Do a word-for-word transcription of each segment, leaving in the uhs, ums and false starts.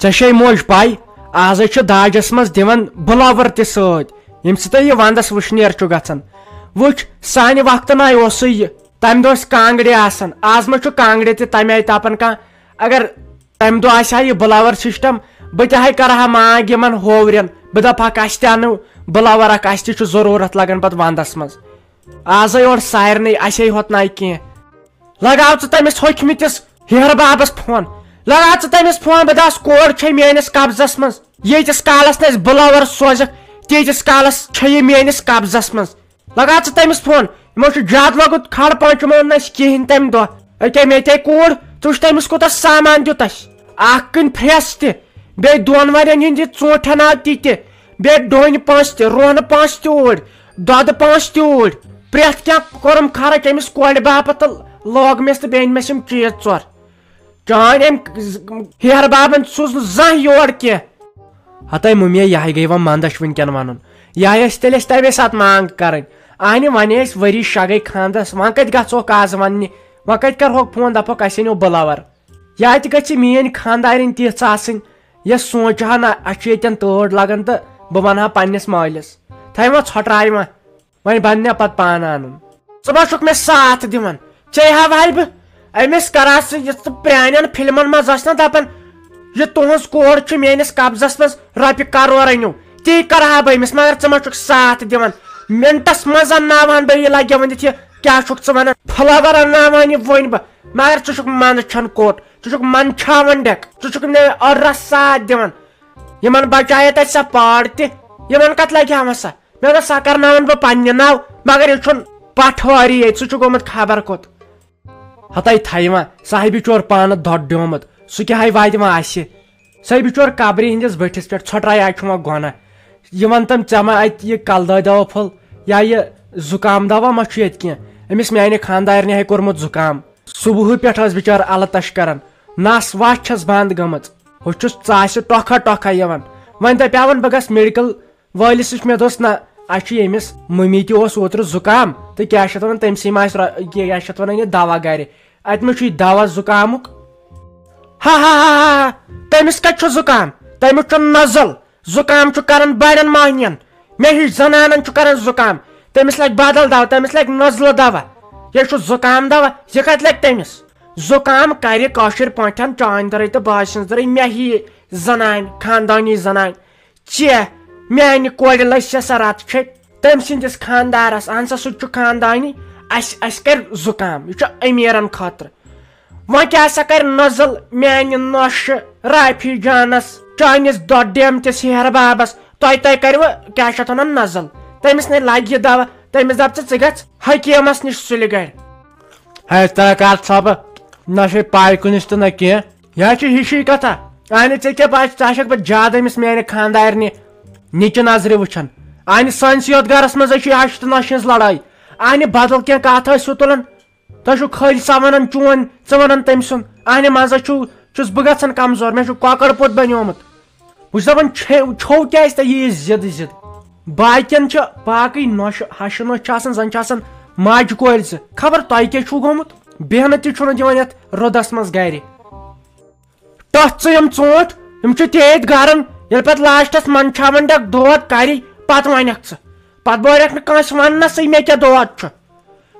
ژےٚ چھے موج پاے، آزے چھُ داجس منٛز دِوان بلاور تہِ سۭتۍ، ییٚمہِ سۭتۍ یہِ ونٛدس وٕشنیر چھُ گژھان۔ وٕچھ، سانہِ وقتہٕ ناے اوسُے یہِ۔ تمہِ دۄہ ٲسۍ کانٛگڑِ آسان، آز ما چھُ کانٛگڑِ تہِ تمہِ آیہِ تپان کانٛہہ؟ اگر تمہِ دۄہ آسہِ ہا یہِ بلاور سسٹم، بہٕ تہِ ہاے کرٕ ہا مانگ یِمن ہوورٮ۪ن، بہٕ دپہٕ ہاکھ، اسہِ تہِ انو بلاور اکھ، اسہِ تہِ چھُ ضروٗرت لگان پتہٕ ونٛدس منٛز۔ آزے اورٕ سارنٕے، اسے ہوت ناے کینٛہہ۔ لگاو ژٕ تٔمِس ہوٚکھمٕتِس ہیہر بابس فون۔ لگاو ژٕ تٔمِس فون، بہٕ دَپس، کورِ چھے میٲنِس قبضس منٛز۔ ییٖتِس کالس نہٕ اَسہِ بُلاور سوزکھ، تیٖتِس کالس چھے یہِ میٲنِس قبضس منٛز۔ لگاو ژٕ تٔمِس فون۔ یِمو چھُ زیادٕ لوٚگمُت کھڑ پونچہِ، یِمو نہٕ اَسہِ کِہینۍ تمہِ دۄہ۔ أکے مےٚ تے کوٗر، ژٕ وٕچھ تٔمِس کوٗتاہ سامان دیُت اَسہِ۔ اکھ کٕنۍ پھرٛٮ۪س تہِ، بیٚیہِ دۄن ورٮ۪ن ہٕنٛدۍ ژوٗنٛٹھٮ۪ن آو تہِ تہِ، بیٚیہِ ڈوٗنۍ پانٛژھ تہِ، رۄہنہٕ پانٛژھ تہِ اوٗرۍ، دۄدٕ پانٛژھ تہِ اوٗرۍ۔ پرٛٮ۪تھ کینٛہہ کوٚرُم خرٕچ أمِس کورِ باپتھ تہٕ لوگ مےٚ تہٕ بیٚیہِ أنۍ مےٚ یِم چیٖز ژور۔ چٲنۍ أمۍ ہیہر بابن سوٗز نہٕ زانٛہہ یور کینٛہہ۔ ہتے مُمیا، یہِ ہاے گٔے وۄنۍ منٛدچھ وٕنکٮ۪ن ونُن۔ یہِ ہاے ٲسۍ تیٚلہِ اَسہِ تَمے ساتہٕ مانگ کرٕنۍ۔ اہنہِ ونے أسۍ ؤری شےٚ گٔے خاندرس، وۄنۍ کتہِ گژھوکھ آز وننہِ؟ وۄنۍ کتہِ کرہوکھ فون، دپوکھ، اسہِ أنِو بُلاور۔ یا تہِ گژھِ میٲنۍ خاندارِنۍ تِژھ آسٕنۍ، یۄس سونچہِ ہا نہ، اسہِ چھُ ییٚتٮ۪ن تۭر لگان تہٕ بہٕ ونہٕ ہا پننِس مٲلِس، تھاوِ وۄنۍ ژھۄٹراوِ وۄنۍ، وۄنۍ بنہِ مےٚ پتہٕ پانہٕ انُن۔ ژٕ ما چھُکھ مےٚ ساتھ دِوان؟ ژےٚ ہاوہاے بہٕ أمِس کران سُہ، یُس ژٕ پرانٮ۪ن فلمن منٛز ٲس نہ دپان، یہِ تُہنٛز کور چھِ میٲنِس قبضس منٛز، رۄپیہِ کرور أنِو، تی کرہا بہٕ أمِس، مگر ژٕ ما چھُکھ ساتھ دِوان۔ منٹس منٛز انناوہن بہٕ یہِ لگہِ ؤنِتھ، یہِ کیٛاہ چھُکھ ژٕ ونان؟ فلاور انناوہن یہِ وۄنۍ بہٕ، مگر ژٕ چھُکھ منٛدچھان کوٚٹ، ژٕ چھُکھ منٛدچھاوان ڈٮ۪ک، ژٕ چھُکھ مےٚ أرس ساتھ دِوان۔ یِمن بچایے تتہِ سۄ پاڑ تہِ، یِمن کتھ لگہِ ہا وۄنۍ سۄ؟ مےٚ دوٚپ، سۄ کرناون بہٕ پننہِ ناو، مگر یہِ چھُنہٕ پٹھوٲری ییٚتہِ، سُہ چھُ گوٚمُت خبر کوٚت۔ ہتے تھایہِ وۄنۍ، سُہ ہاے بِچور پانہٕ دۄد ڈیومُت، سُہ کیٛاہ ہاے واتہِ وۄنۍ اسہِ؟ سُہ ہاے بِچور قبرِ ہٕنٛدِس بٔٹھِس پٮ۪ٹھ ژھۄٹراے، آز چھُ وۄنۍ گۄناہ۔ یہِ وَن تَم، ژےٚ ما اَتہِ یہِ کلہٕ دٲدۍ دوا پھوٚل یا یہِ زُکام دوا ما چھُ ییٚتہِ کینٛہہ؟ أمِس میانہِ خاندارنہِ ہاے کوٚرمُت زُکام۔ صبحہٕ پٮ۪ٹھ ٲس بِچٲر الہٕ تش کران، نس وس چھس بنٛد گٔمٕژ۔ ہُہ چھُس ژاسہِ ٹۄکھا ٹۄکھا یِوان۔ وۄنۍ دپیاون بہٕ گژھٕ میڈیکل وٲلِس نِش، مےٚ دوٚپُس، نہ، اسہِ چھُ ییٚمِس مٔمی تہِ اوس اوترٕ زُکام، تہٕ کیٛاہ چھِ اتھ ونان، تٔمۍ سٕے ما آسہِ را-، کیٛاہ چھِ اتھ ونان، یہِ دوا گرِ۔ اتہِ ما چھُ یہِ دوا زُکامُک؟ ہا ہا ہا ہا ہا، تٔمِس کتہِ چھُ زُکام؟ تٔمِس چھُ نزل۔ زُکام چھُ کران بڑٮ۪ن مہنین، مےٚ ہِش زنانن چھُ کران زُکام۔ تٔمِس لگہِ بدل دوا، تٔمِس لگہِ نزلہٕ دوا۔ یہِ چھُ زُکام دوا، یہِ کتہِ لگہِ تٔمِس؟ زُکام کرِ کٲشِر پٲٹھۍ چانہِ دٔرٕے تہٕ بٲے سٕنٛز دٔرٕے، مےٚ ہی زنانہِ، خاندٲنی زنانہِ۔ ژےٚ، میانہِ کورِ لٔج سۄ رتہٕ چھے، تٔمۍ سٕنٛدِس خاندارس، اہن سا، سُہ تہِ چھُ خاندانی، اسہِ، اسہِ کرِ زُکام، یہِ چھُ امیٖرن خٲطرٕ۔ وۄنۍ کیٛاہ سا کرِ نزل میانہِ نۄشہِ رافی جانس، چٲنِس دۄد ڈیمتِس ہیہر بابس؟ تۄہہِ، تۄہہِ کروٕ، کیٛاہ چھِ اتھ ونان، نزل؟ تٔمِس نے لگہِ یہِ دوا، تٔمِس دپ ژٕ، ژٕ گژھ حکیمس نِش سُلہِ گرِ۔ ہے، ترٛکار صٲبہٕ، نہ چھے پاے کُنِچ تہٕ نہ کینٛہہ۔ یہِ حظ چھِ ہِشی کتھا۔ اہنہِ، ژےٚ کیٛاہ پاے، ژٕ آسکھ پتہٕ زیادٕ أمِس میانہِ خاندارنہِ نِچہِ نظرِ وٕچھان۔ اہنہِ، سٲنسٕے یوت گرس منٛز حظ چھِ یہِ ہشہِ تہٕ نۄشہِ ہٕنٛز لڑٲے۔ اہنہِ، بدل کینٛہہ کتھ ٲسِو تُلان۔ تۄہہِ چھُو خٲلۍ سا ونان چون، ژٕ ونان تٔمۍ سُنٛد۔ اہنہِ، منٛزٕ چھُ، چھُس بہٕ گژھان کمزور، مےٚ چھُ کۄکر پوٚت بنیومُت۔ بہٕ چھُس دپان، چھے-، چھو کیٛازِ تۄہہِ یہِ ضد ضد؟ باقین چھِ باقٕے نۄشہِ، ہشہِ نۄشہِ چھِ آسان، زن چھِ آسان ماجہِ کورِ زٕ۔ خبر تۄہہِ کیٛاہ چھُو گوٚمُت؟ بیہنہٕ تہِ چھُنہٕ دِوان یتھ رودس منٛز گرِ۔ ٹۄپھ ژٕ یِم ژوٗنٛٹھۍ، یِم چھِ تیٖتۍ گرم، ییٚلہِ پتہٕ لاسٹس منٛدچھاون ڈٮ۪کھ دود کرِ، پتہٕ ونکھ ژٕ۔ پتہٕ بورکھ نہٕ کٲنٛسہِ وننسٕے مےٚ کیٛاہ دود چھُ۔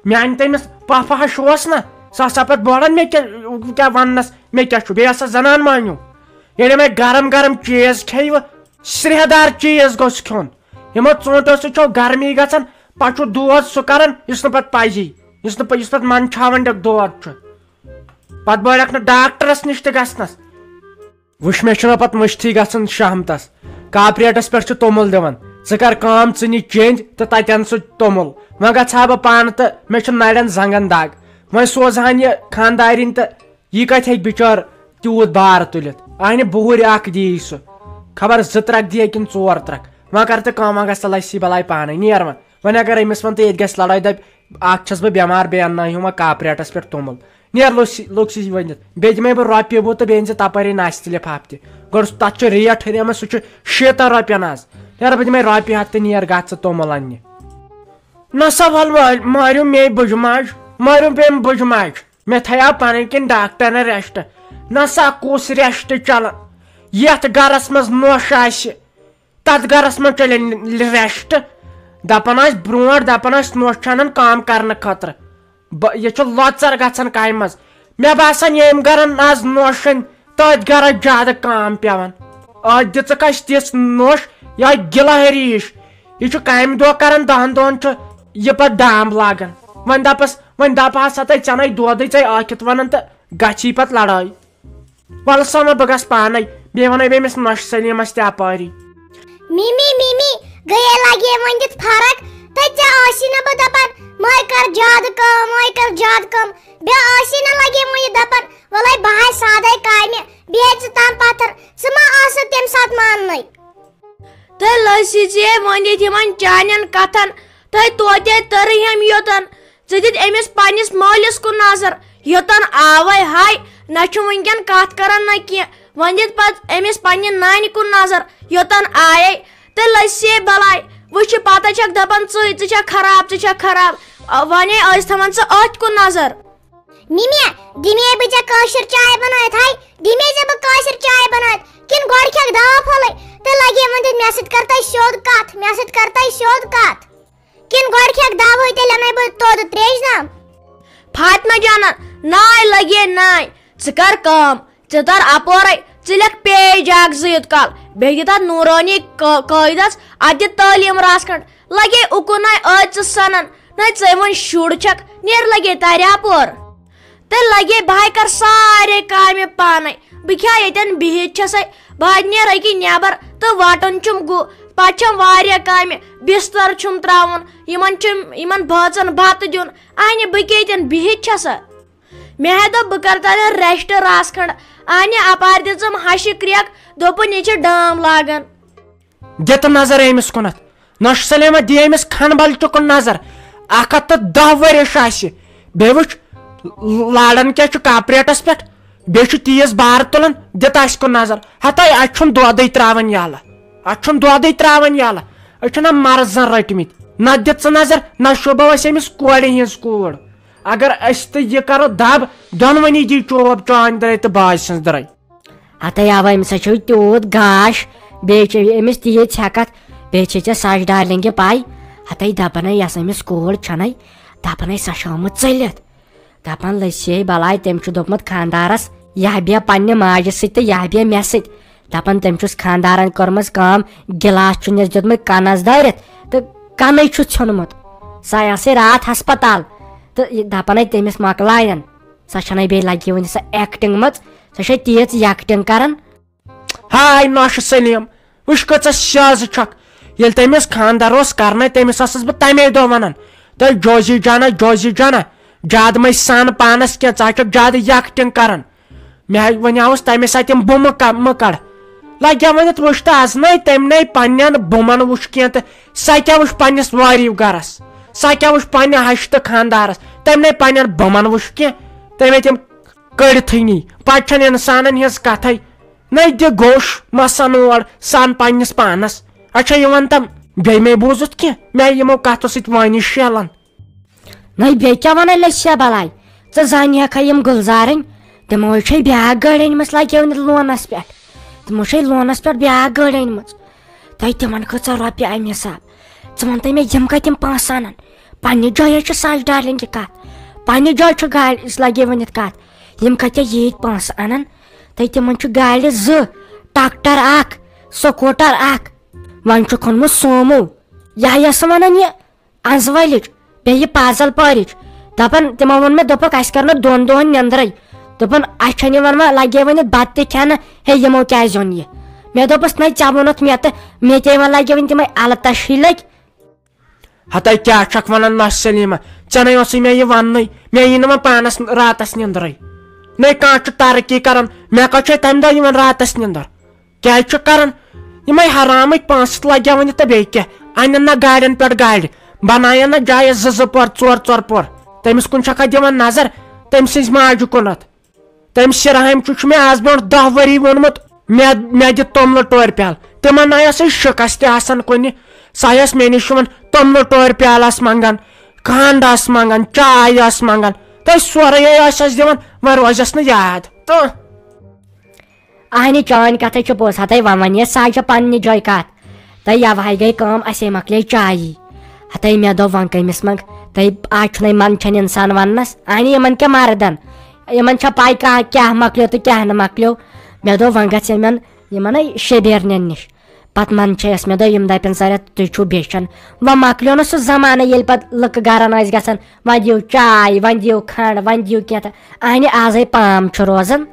میانہِ تٔمِس پۄپھٕ ہش اوس نہ، سُہ ہسا پتہٕ بوران مےٚ کیٛاہ، کیٛاہ وننس، مےٚ کیٛاہ چھُ، بیٚیہِ ہسا زنان مٲنِو۔ ییٚلہِ مےٚ گرم گرم چیٖز کھیٚیہِ، سرٛیٚہہ دار چیٖز گوٚژھ کھیوٚن۔ یِمو ژوٗنٛٹھو سۭتۍ چھو گرمی گژھان، پتہٕ چھُ دود سُہ کران، یُس نہٕ پتہٕ پزی، یُس نہٕ پتہٕ، یُس پتہٕ منٛدچھاون ڈٮ۪کھ دود چھُ۔ پتہٕ بورکھ نہٕ ڈاکٹرس نِش تہِ گژھنس۔ وٕچھ، مےٚ چھُنہ پتہٕ مٔشتھٕے گژھان شہمتس۔ کاپریٹس پٮ۪ٹھ چھُ توٚمُل دِوان۔ ژٕ کر کٲم، ژٕ نہِ چیٚنٛدۍ تہٕ تتٮ۪ن سُہ توٚمُل۔ وۄنۍ گژھٕ ہا بہٕ پانہٕ تہٕ مےٚ چھُ نرٮ۪ن زنگن دگ۔ وۄنۍ سوزہن یہِ خاندارِنۍ تہٕ یہِ کتہِ ہیٚکہِ بچٲر تیوٗت بار تُلِتھ؟ اہنہِ، بُہُرۍ اکھ دِیی سُہ۔ خبر زٕ ترکھ دِیہِ کِنہٕ ژور ترکھ۔ وۄنۍ کر تہٕ کٲم، وۄنۍ گژھِ تہٕ لسی بلاے پانے۔ نیر وۄنۍ۔ وۄنۍ اگر أمِس ونہٕ تہٕ ییٚتہِ گژھِ لڑٲے، دپہِ، اکھ چھس بہٕ بٮ۪مار، بیٚیہِ اننٲیہِو وۄنۍ کاپریٹس پٮ۪ٹھ توٚمُل۔ نیر لوٚگ سی، لوٚگ سی ؤنِتھ۔ بیٚیہِ دِمے بہٕ رۄپیہِ وُہ تہٕ بیٚیہِ أنۍ زِ تپٲرۍ نستہِ لفافہٕ تہِ۔ گۄڈٕ تتھ چھُ ریٹ ہُریمٕژ، سُہ چھُ شیٖتن رۄپین از۔ نیر، بہٕ دِمے رۄپیہِ ہتھ تہٕ نیر گژھ ژٕ توٚمُل اننہِ۔ نسا ول وٲلۍ، مٲرِو مے بُجہِ ماج، مٲرِو مے بُجہِ ماج۔ مےٚ تھایاو پنٕنۍ کِنۍ ڈاکٹرن ریسٹ۔ نسا کُس ریسٹ چلان؟ یتھ گرس منٛز نوٚش آسہِ، تتھ گرس منٛز چلن ریسٹ۔ دپان ٲسۍ برونٛٹھ، دپان ٲسۍ نوٚش چھِ انان کٲم کرنہٕ خٲطرٕ۔ بہ-، یہِ چھُ لۄژر گژھان کامہِ منٛز۔ مےٚ باسان، ییٚمۍ گرن از نوٚش أنۍ، تٔتھۍ گرس زیادٕ کٲم پٮ۪وان۔ أتھۍ دِژٕکھ اسہِ تِژھ نوٚش، یِہوٚے گِلہٕ ہریٖش۔ یہِ چھُ کامہِ دۄہ کران، دہن دۄہن چھُ یہِ پتہٕ دام لاگان۔ وۄنۍ دپس، وۄنۍ دپہٕ ہسا تۄہہِ، ژےٚ نے دودٕے، ژے ٲکھِتھ ونان تہٕ گژھی پتہٕ لڑٲے۔ ولہٕ سا وۄنۍ بہٕ گژھٕ پانے، بیٚیہِ ونَے بہٕ أمِس نۄشہِ سلیمس تہِ اپٲری۔ مِمی، مِمی، گٔیے لگے وۄنۍ دِتھ فرق؟ تہٕ ژےٚ ٲسی نہ بہٕ دپان، مے کر زیادٕ کٲم، مے کر زیادٕ کٲم؟ بیٚیہِ ٲسی نہ لگے وۄنۍ یہِ دپان، وَلَے بہٕ ہاے سادَے کامہِ، بیٚیہِ ژٕ تام پتھر، ژٕ ما ٲسٕکھ تَمہِ ساتہٕ ماننَے؟ تہٕ لٔسۍ ژے ؤنِتھ یِمن چانٮ۪ن کتھن، تہٕ توتہِ تٔرٕے ہم یوٚتن۔ ژٕ دِتھ أمِس پننِس مٲلِس کُن نظر، یوٚتن آوے ہاے، نہ چھُ وٕنکٮ۪ن کتھ کران نہ کینٛہہ۔ وۄنۍ دِتھ پتہٕ أمِس پننہِ نانہِ کُن نظر، یوٚتن آیے۔ تہٕ لٔسۍ ژے بلاے، وٕچھ پتہ چھکھ دپان، ژٕے، ژٕ چھکھ خراب، ژٕ چھکھ خراب۔ آ، ونے ٲسۍ تھاوان ژٕ أتھۍ کُن نظر۔ مِمی، دِمے بہٕ ژےٚ کٲشِر چاے بنٲیِتھ ہاے؟ دِمے ژےٚ بہٕ کٲشِر چاے بنٲیِتھ؟ کِنہٕ گۄڈٕ کھٮ۪کھ دوا پھوٚلٕے؟ تہٕ لگے وۄنۍ دِتھ مےٚ سۭتۍ کر تۄہہِ سیوٚد کتھ، مےٚ سۭتۍ کر تۄہہِ سیوٚد کتھ؟ کِنہٕ گۄڈٕ کھٮ۪کھ دوا، تیٚلہِ اَنَے بہٕ توٚد ترٛیش دام؟ فاطمہ جانہ، ناے لگے ناے، ژٕ کر کٲم، ژٕ تر اپورے، ژٕ لیکھ پیج اکھ زٕ یوت کال، بیٚیہِ دِ تتھ نورانی قٲ-، قٲیدس، اتھ دِ تعلیٖم رژھ کھنڈ۔ لگے اُکُن ناے ٲدۍ ژٕ سنان، ناے ژے وۄنۍ شُر چھکھ، نیر لگے ترِ اپور۔ تہٕ لگے بہٕ ہاے کر سارے کامہِ پانے۔ بہٕ کیٛاہ ییٚتٮ۪ن بِہِتھ چھسے، بہٕ ہاے نیرٕ أکی نٮ۪بر تہٕ وٹُن چھُم گُہہ۔ پتہٕ چھم واریاہ کامہِ، بستر چھُم تراوُن، یِمن چھُم، یِمن بٲژن بتہٕ دیُن۔ اہنہِ، بہٕ کیٛاہ ییٚتٮ۪ن بِہِتھ چھسا؟ مےٚ ہا دوٚپ بہٕ کرٕ تتٮ۪ن ریسٹ رژھ کھنڈ۔ اہنہِ، اپارِ دِژٕم ہشہِ کرٛیکھ، دوٚپُن، یہِ چھِ ڈام لاگان۔ دِ تہٕ نظر أمِس کُنتھ۔ نۄشہِ سلیمہ، دِ أمِس کھنبل تہِ کُن نظر۔ اکھ ہتھ تہٕ دہ ؤرِش آسہِ۔ بیٚیہِ وٕچھ، لاران کیٛاہ چھُ کاپریٹس پٮ۪ٹھ؟ بیٚیہِ چھُ تیز بار تُلان۔ دِ تہٕ اسہِ کُن نظر۔ ہتے، اتہِ چھُنہٕ دۄدٕے تراوان یلہٕ۔ اتہِ چھُنہٕ دۄدٕے تراوان یلہٕ۔ أسۍ چھِنہ مرضن رٔٹمٕتۍ۔ نہ دِ ژٕ نظر، نہ شوٗبو أسۍ أمِس کورِ ہٕنٛز کوٗر۔ اگر أسۍ تہٕ یہِ کرو دب، دۄنوٕنی دی چوب، چانہِ درے تہٕ باجہِ سٕنٛز درے۔ ہتے آوا، أمِس ہا چھُ تیوٗت گاش، بیٚیہِ چھِ أمِس تیٖژ ہٮ۪کتھ، بیٚیہِ چھِ ژےٚ سچ ڈارلنگہِ پاے۔ ہتے دپنے یۄس أمِس کوٗر چھَنے، دپنے سۄ چھِ آمٕژ ژٔلِتھ۔ دپان لٔسۍ ہے بلاے، تٔمۍ چھُ دوٚپمُت خاندارس، یہِ ہا بیٚہہ پننہِ ماجہِ سۭتۍ تہٕ یہِ ہا بیٚہہ مےٚ سۭتۍ۔ دپان تٔمۍ چھُس خاندارن کٔرمٕژ کٲم، گِلاس چھُنس دیُتمُت کنس دٲرِتھ تہٕ کنٕے چھُس ژھیوٚنمُت۔ سۄ ٲسٕے راتھ ہسپتال تہٕ یہِ دپنے تٔمِس مۄکلاین۔ سۄ چھنَے بیٚیہِ لگہِ وٕنہِ سۄ ایکٹنگ منٛز، سۄ چھے تیٖژ ایکٹنگ کران۔ ہاے نوشہِ سلیٖم، وٕچھ کۭژاہ شازٕ چھکھ۔ ییٚلہِ تٔمِس خانٛدر اوس کرنَے، تٔمِس ٲسٕس بہٕ تَمے دۄہ وَنان، تہٕ جوزی جانا، جوزی جانا، زیادٕ مَے سَن پانَس کینٛہہ، ژٕ ہا چھکھ زیادٕ ایکٹنگ کران۔ مےٚ ہا وَنیٛاوُس تَمے ساتہٕ یِم بُمہٕ کا-، مہٕ کَڑ۔ لَگیٛاو وۄنۍ اَتھ وٕچھ تہٕ از نَے تٔمۍ نَے پنٛنٮ۪ن بُمَن وٕچھ کینٛہہ تہٕ سۄ کیٛاہ وٕچھ پنٛنِس وٲرِو گَرَس، سۄ کیٛاہ وٕچھ پنٛنہِ ہَشہِ تہٕ خانٛدارَس، تٔمۍ نَے پنٛنٮ۪ن بُمَن وٕچھ کینٛہہ۔ تٔمۍ ہے تِم کٔڑتھٕے نی۔ پتہٕ چھنہٕ انسانن ہٕنٛز کتھے۔ نَے دِ گوش مسن اور سان پننِس پانس۔ اچھا، یہِ وَن تم، بیٚیہِ مے بوٗزُتھ کینٛہہ؟ مےٚ یِمو کتھو سۭتۍ وٲنی شیلن۔ نَے بیٚیہِ کیٛاہ وَنے لٔسیا بلاے؟ ژٕ زانہِ ہٮ۪کھا یِم گُلزارٕنۍ؟ تِمو ہے چھے بیٛاکھ گٲڑۍ أنۍمٕژ لگیو نہٕ لونس پٮ۪ٹھ۔ تِمو چھے لونس پٮ۪ٹھ بیٛاکھ گٲڑۍ أنۍمٕژ۔ تۄہہِ تِمن کۭژاہ رۄپیہِ امہِ حساب؟ ژٕ وَن تہٕ مےٚ، یِم کَتہِ یِم پونٛسہٕ اَنَن؟ پنٛنہِ جایہِ حظ چھِ سَچ ڈارلِنٛگ یہِ کَتھ۔ پنٛنہِ جایہِ چھُ گاڑِ، أسۍ لَگے ؤنِتھ کَتھ۔ یِم کَتہِ ییٖتۍ پونٛسہٕ اَنَن؟ تہٕ تِمَن چھُ گاڑِ زٕ، ٹرٛکٹر اَکھ، سکوٗٹر اَکھ۔ وۄنۍ چھُکھ اوٚنمُت سومو۔ یہِ ہا یۄسہٕ وَنان یہِ اَنزٕ وٲلِچ، بیٚیہِ یہِ پازل پٲرِچ۔ دَپان، تِمو ووٚن مےٚ، دوٚپُکھ، اَسہِ کَرنہٕ دۄن دۄہَن نٮ۪نٛدرٕے۔ دوٚپُن، اَسہِ چھَنہٕ یِوان وۄنۍ لَگے ؤنِتھ بَتہٕ تہِ کھٮ۪نہٕ۔ ہے، یِمو کیٛازِ اوٚن یہِ؟ مےٚ دوٚپُس، نَے، ژےٚ ووٚنُتھ مےٚ تہٕ مےٚ تہِ وۄنۍ لَگہِ وۄنۍ تِمَے اَلہٕ تَشی لٔگۍ۔ ہتے کیٛاہ چھکھ ونان نۄشہِ سلیمہ؟ ژےٚ نے اوسُے مےٚ یہِ وننُے، مےٚ یی نہٕ وۄنۍ پانس راتس نِندرے۔ نے کانٛہہ چھُ ترقی کران، مےٚ کتھ چھے تمہِ دۄہ یِوان راتس نِندر؟ کیٛازِ چھُ کران؟ یِمے حرامٕکۍ پونٛسہٕ لگیوان یہِ تہٕ بیٚیہِ کیٛاہ؟ انن نہ گاڑٮ۪ن پٮ۪ٹھ گاڑِ، بناین نہ جایہِ زٕ زٕ پور، ژور ژور پور۔ تٔمِس کُن چھکھا دِوان نظر؟ تٔمۍ سٕنزِ ماجہِ کُنتھ۔ تٔمۍ سِرہامہِ چھُ، چھُ مےٚ آز برونٛٹھ دَہ ؤری ووٚنمُت، مےٚ، مےٚ دِ توٚملہٕ ٹورِ پیٛالہٕ۔ تِمن نہ ٲسٕے شِکستہِ آسان کُنہِ۔ سۄ ٲس مےٚ نِش یِوان توٚملہٕ ٹورِ پیٛالہٕ ٲس منٛگان، کھنٛڈ ٲس منٛگان، چاے ٲس منٛگان۔ تہٕ سورُے ٲس اَسہِ دِوان، وۄنۍ روزٮ۪س نہٕ یاد۔ تہٕ اہنہِ، چٲنۍ کتھے چھِ پوٚز۔ ہتے وۄنۍ ونہِ سا چھِ پننہِ جایہِ کتھ۔ تہٕ یوہے گٔے کٲم، اسے مۄکلے چایی۔ ہتے مےٚ دوٚپ وۄنۍ کٔمِس منٛگ؟ تہٕ آز چھُنہٕ منٛد چھَنہٕ انسان وننس۔ اہنہِ، یِمن کیٛاہ مردن؟ یِمن چھا پاے کانٛہہ کیٛاہ مۄکلیو تہٕ کیٛاہ نہٕ مۄکلیو؟ مےٚ دوٚپ وۄنۍ گژھِ یِمن، یِمن ہے شیبیرنٮ۪ن نِش۔ پتہٕ منٛد چھِ ٲسۍ مےٚ دوٚپ، یِم دپن، "سریا، تُہۍ چھِو بیچھان۔" وۄنۍ مۄکلیو نہٕ سُہ زمانہٕ، ییٚلہِ پتہٕ لُکہٕ گرن ٲسۍ گژھان، "وۄنۍ دِیِو چاے، وۄنۍ دِیِو کھنڈ، وۄنۍ دِیِو کینٛہہ تہٕ۔" اہنہِ، آزے پام چھُ روزان۔